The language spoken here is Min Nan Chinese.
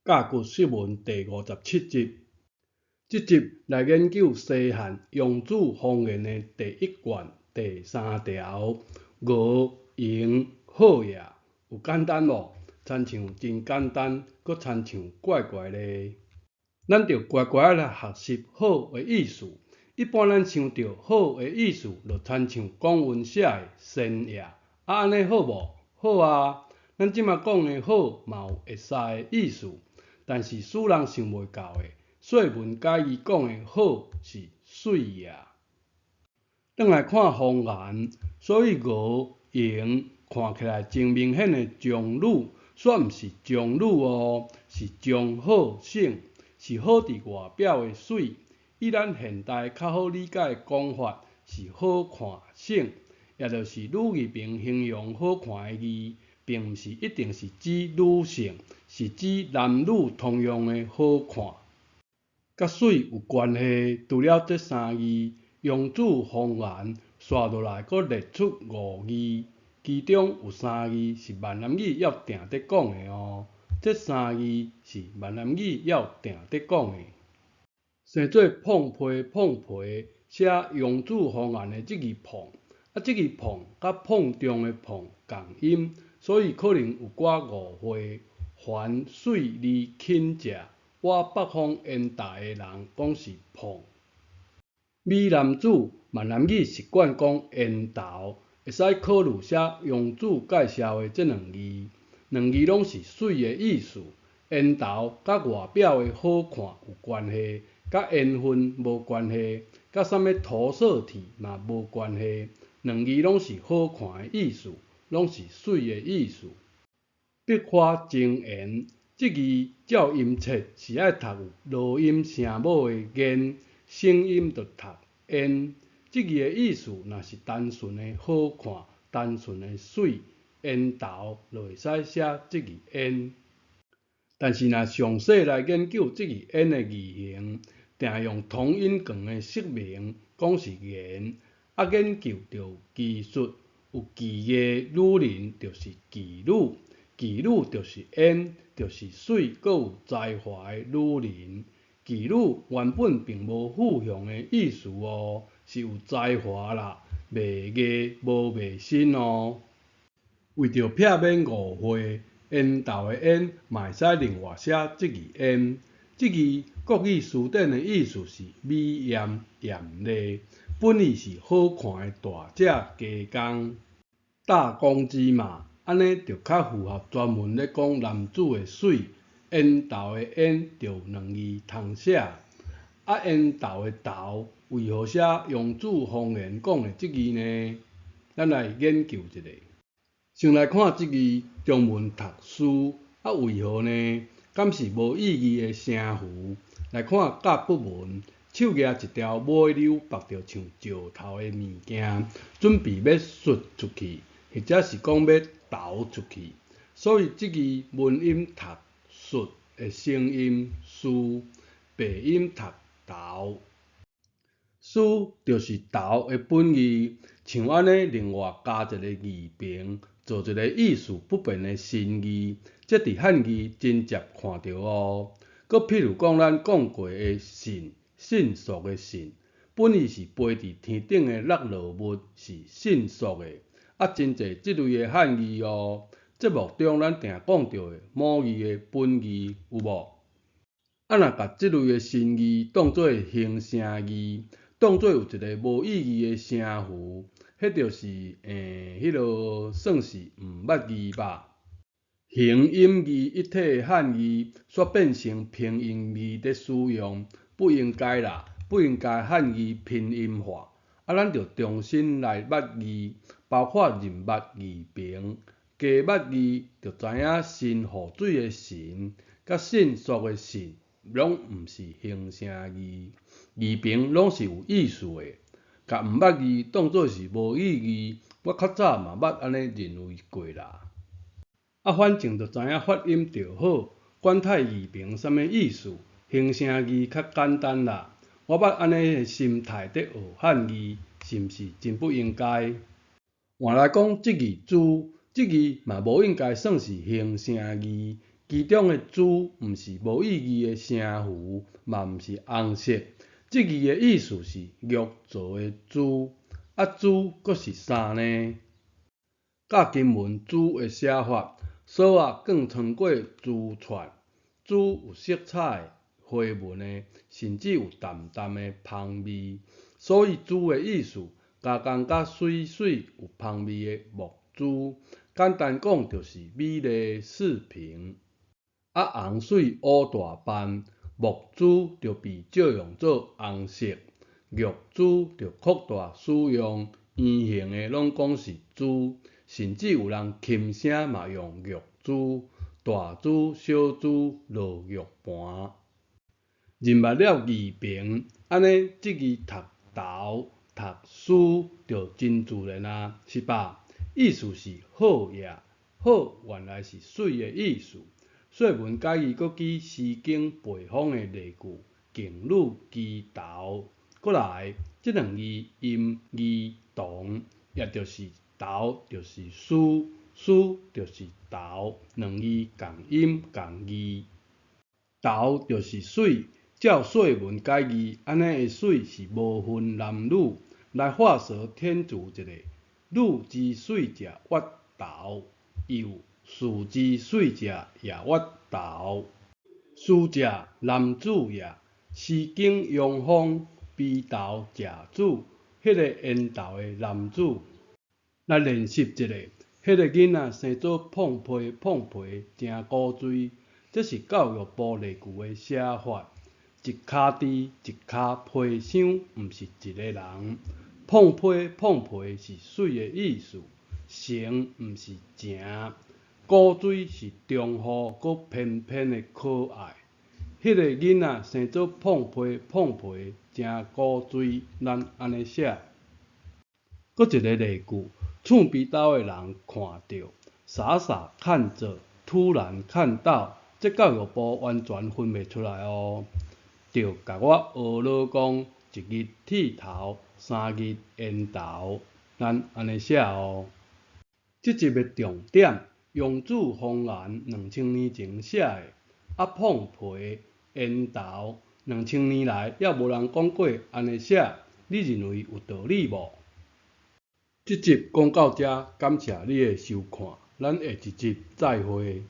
甲骨釋文第57集，這集來研究西漢雍子方言的第一卷第三條，鵝形好也，有簡單無？親像真簡單，閣親像怪怪咧。咱著乖乖來學習好的意思。一般咱想著好的意思，就親像古文寫的善也，啊按呢好無？好啊，咱這馬講的好嘛有會使的意思。但是使人想袂到的，說文解字講的好是媠也。轉來看方言，所以鵝形看起來真明顯的中女，煞毋是中女哦，是中好省，是好佇外表的媠。以咱現代較好理解的講法，是好看省，也就是女字邊形容好看的字，並毋是一定是指女性，是指男女通用的好看。佮媠有關係，除了這三字，雍子方言紲落來閣列出五字，其中有三字是閩南語猶定佇講的哦。這三字是閩南語猶定佇講的。生做膨皮膨皮，寫雍子方言的這字膨，啊，這字膨佮膨脹的膨仝音，所以可能有寡誤會。凡媠字輕者，倚北方煙台的人講是膨。閩南子閩南語習慣講緣投，會使考慮寫雍子介紹的這兩字，兩字攏是媠的意思。緣投佮外表的好看有關係，佮緣分無關係，佮啥物塗色體嘛無關係。兩字攏是好看的意思，攏是媠的意思。百花爭艷，這字照音節是愛讀有濁音聲母的言，省音就讀煙。這字的意思若是單純的好看，單純的媠，緣投就會使寫這字煙。但是若詳細來研究這字煙的字形，定用同音旁的釋名講是言，啊研究著技術有技藝女人就是妓女。妓女就是緣，就是媠，閣有才華的女人。妓女原本並無負向的意思哦，是有才華啦，袂藝無賣身哦。為著避免誤會，緣投的緣嘛會使另外寫這字艷。這字國語辭典的意思是美艷、艷麗，本意是好看的大隻雞公。大公雞嘛。按呢就較符合專門咧講男子的媠，緣投的緣就有兩字通寫。啊，緣投的投為何寫雍子方言講的這字呢？咱來研究一下。先來看這字中文讀書，啊為何呢？敢是無意義的聲符？來看甲骨文，手舉一條尾溜縛著像石頭的物件，準備欲窣出去，或者是講欲投出去，所以這字文音讀窣的省音書，白音讀投。書就是投的本義，像按呢另外加一个字旁，做一个意思不變的新字，這佇漢字真捷看著哦。閣譬如講咱講過的迅，迅速的迅，本意是飛佇天頂的落落物，是迅速的。啊，真濟這類的漢字哦，節目中咱定講著的某字的本字有無？啊，若共這類的新字當做形聲字，當做有一个無意義的聲符，彼就是彼落算是毋捌字吧？形音義一體的漢字，煞變成拼音字佇使用，不應該啦，不應該漢字拼音化。啊，咱著重新來捌字，包括認捌字旁，加捌字就知影神雨水的神，佮迅速的迅，攏毋是形聲字，字旁攏是有意思的。共毋捌字當做是無意義，我較早嘛捌按呢認為過啦。啊，反正就知影發音就好，管太字旁啥物意思，形聲字較簡單啦。我捌按呢的心態佇學漢字，是毋是真不應該？換來講，這字朱，這字嘛無應該算是形聲字，其中的朱毋是無意義的聲符，嘛毋是紅色。這字的意思是玉做的珠，啊珠閣是啥呢？教經文珠的寫法，索仔貫穿過珠串，珠有色彩的、花紋的，甚至有淡淡的芳味，所以珠的意思，加工甲媠媠有芳味的墨珠，簡單講就是美麗飾品。啊，紅媠烏大斑，墨珠就被借用做紅色，玉珠就擴大使用，圓形的攏講是珠，甚至有人輕聲嘛用玉珠、大珠、小珠、落玉盤。認捌了字名，按呢這字讀投、讀書就真自然啊，是吧？意思是好額，好原來是媠的意思。說文解字閣舉《詩經》背風的例句，勁女其投。閣來，這兩字音義同，也就是投就是書，書就是投，兩字仝音仝義。投就是媠，照說文解字，按呢的媠是無分男女。來化說天註一下，女之媠者曰投，又士之媠者也曰投。士者男子也，《詩經·陽風》鱉投食子，彼个緣投的男子。來練習一下，彼个囡仔生做胖皮胖皮，誠古錐。這是教育部例句的寫法。一跤豬一跤皮箱，毋是一個人。胖皮胖皮是媠的意思，成毋是誠。古錐是中和閣翩翩的可愛。彼个囡仔生做胖皮胖皮，誠古錐，咱按呢寫。閣一个例句，厝邊兜的人看著，傻傻看著，突然看到，這教育部完全分袂出來哦。就共我學老講，一日剃頭，三日緣投，咱按呢寫哦。這集的重點，楊子方言2000年前寫的，啊胖皮緣投，2000年來猶無人講過按呢寫，你認為有道理無？這集講到遮，感謝你的收看，咱下一集再會。